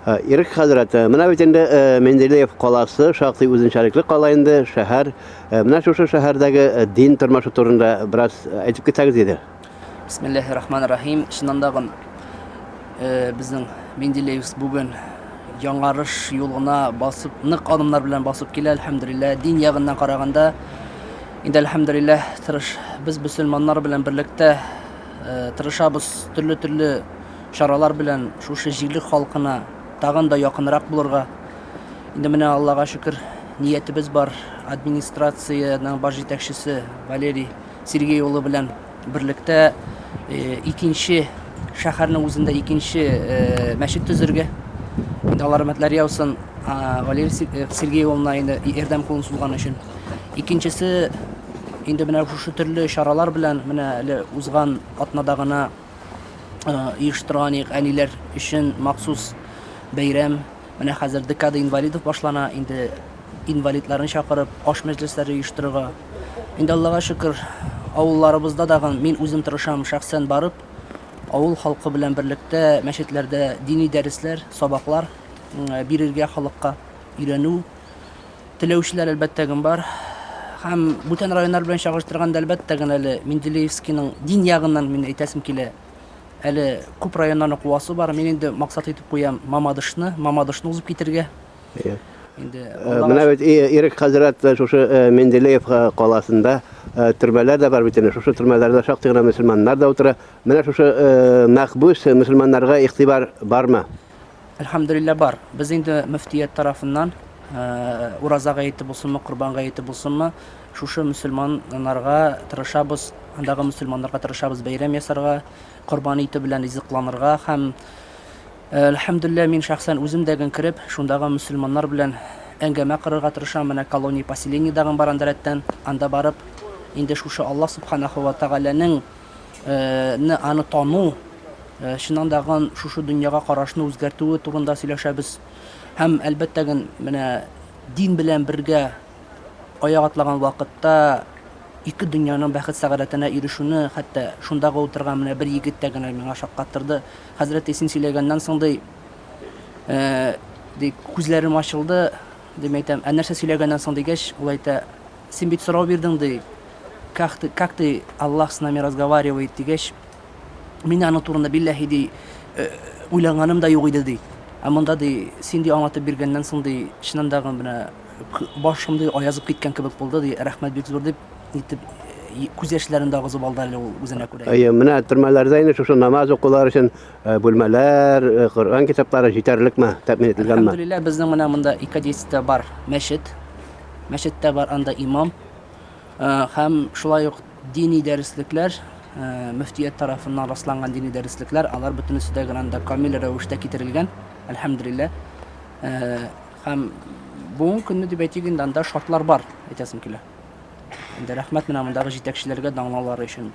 Ирек хәзрәт, менә бит инде Менделеев каласы шактый үзенчәлекле кала инде, шәһәр. Менә шушы шәһәрдәге дин тормышы турында бераз әйтеп китсәгез иде. Бисмиллаһир рахманир рахим. Чыннан да безнең Менделеевск бүген яңарыш юлына басып, нык адымнар белән басып килә, әлхәмдүлилләһ. Дин ягыннан караганда, инде әлхәмдүлилләһ, тырыш без мөселманнар белән берлектә тырышабыз төрле-төрле чаралар белән шушы җирлек халкына тагын да якынрак булырга. Инде менә Аллага шөкер, ниятебез бар. Администрациянең баш җитәкчесе Валерий Сергей улы белән берлектә икенче шәһәрнең үзендә икенче мәчет төзергә. Инде Алла рәхмәтләр яусын Валерий Сергей улына инде ярдәм кулын сузган өчен. Икенчесе инде менә шушы төрле чаралар белән менә әле узган атнада гына оештырган идек әниләр өчен махсус бәйрәм. Менә хәзер декада инвалидов башлана, инде инвалидларны чакырып, аш мәҗлесләре оештырырга. Инде Аллага шөкер, авылларыбызда дагы мин үзем тырышам шәхсән барып, авыл халкы белән берлектә мәчетләрдә дини дәресләр, сабаклар бирергә халыкка өйрәнү теләүчеләр әлбәттә генә бар. Һәм бүтән районнар белән чагыштырганда әлбәттә генә әле Менделеевскийның дин ягыннан мин әйтәсем килә. Әле күп районнарны куасы бар. Мин инде максат итеп куям Мамадышны, Мамадышны узып китергә. Иә. Инде Менә бит Ирек хәзрәт шушы Менделеев каласында төрмәләр дә бар бит инде. Шушы төрмәләрдә шактый гына мөселманнар да утыра. Менә шушы мәхбүс мөселманнарга игътибар бармы? Әлхәмдүлилләһ, бар. Без инде мөфтият тарафыннан Ураза гаете булсынмы, Корбан гаете булсынмы, шушы мөселманнарга тырышабыз, андагы мөселманнарга тырышабыз бәйрәм ясарга, корбан ите белән ризыкланырга һәм әлхәмдүлилләһ, мин шәхсән үзем дә кереп, шундагы мөселманнар белән әңгәмә корырга тырышам. Менә колония поселение дагын бар анда рәттән, анда барып, инде шушы Аллаһ субханаху ва тәгаләнең аны тану, чыннан да шушы дөньяга карашны үзгәртүе турында сөйләшәбез. Һәм, әлбәттә, менә дин белән бергә аяк атлаган вакытта ике дөньяның бәхет-сәгадәтенә ирешүне, хәтта шундагы утырган менә бер егет тә генә миңа шаккаттырды. Хәзрәт, син сөйләгәннән соң, ди, ди, күзләрем ачылды, ди, әйтәм, ә нәрсә сөйләгәннән соң дигәч, ул әйтә, син бит сорау бирдең, ди, как ты, как ты, Аллах с нами разговаривает, дигәч, мин аның турында билләһи, ди, уйланганым да юк иде, ди. Ә монда, ди, син, ди, аңлатып биргәннән соң, ди, чыннан да менә башым, ди, аязып киткән кебек булды, ди, рәхмәт бик зур, дип, нитеп, күз яшьләрен дә агызып алды әле ул үзенә күрә. Әйе, менә төрмәләрдә инде шушы намаз укулар өчен бүлмәләр, Коръән китаплары җитәрлекме, тәэмин ителгәнме? Әлхәмдүлилләһ, безнең менә монда Икадистә бар мәчет. Мәчеттә бар анда имам. Һәм шулай ук дини дәреслекләр, мөфтият тарафыннан расланган дини дәреслекләр, алар бөтенесе дә генә анда камил рәвештә китерелгән, әлхәмдүлилләһ. Һәм бүгенге көнне дип әйтик инде, анда шартлар бар, әйтәсем килә. Инде рәхмәт менә мондагы җитәкчеләргә даңлаулары өчен.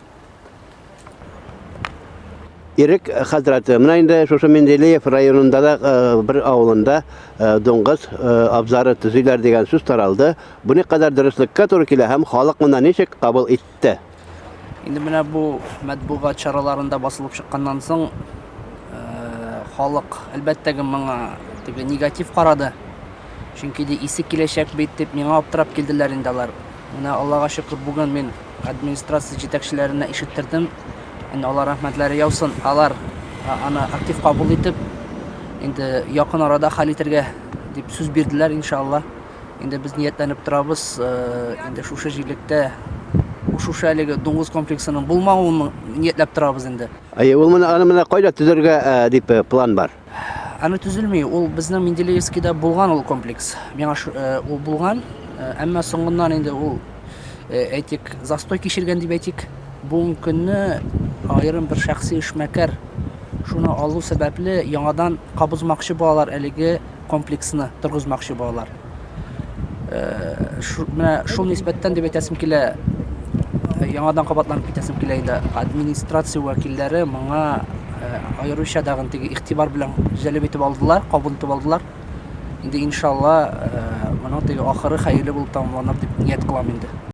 Ирек хәзрәт, менә инде шушы Менделеев районында да бер авылында дуңгыз абзары төзиләр дигән сүз таралды. Бу никадәр дөреслеккә туры килә һәм халык моны ничек кабул итте? Инде менә бу матбугат чараларында басылып чыкканнан соң, халык әлбәттә моңа теге негатив карады. Чөнки ди исе киләчәк бит дип миңа аптырап килделәр инде алар. Менә Аллага шөкер, бүген мин администрация җитәкчеләренә ишеттердем. Инде алар рәхмәтләре яусын. Алар аны актив кабул итеп, инде якын арада хәл итәргә дип сүз бирделәр, иншалла. Инде без ниятләнеп торабыз, инде шушы җирлектә шушы әлеге дуңгыз комплексының булмавын ниятләп торабыз инде. Әйе, ул менә аны менә кайда төзергә дип план бар? Аны төзелми, ул безнең Менделеевскийда булган ул комплекс. Миңа ул булган, әмма соңыннан инде ул, әйтик, застой кичергән дип әйтик. Бүгенге көнне аерым бер шәхси эшмәкәр шуны алу сәбәпле яңадан кабызмакчы булалар әлеге комплексны, торгызмакчы булалар. Менә шул нисбәттән дип әйтәсем килә, яңадан кабатланып китәсем килә инде. Администрация вәкилләре моңа аеруча дагын теге игътибар белән җәлеп итеп алдылар, кабул итеп алдылар. Инде иншалла, моның теге ахыры хәерле булып тәмамланыр дип ният кылам инде.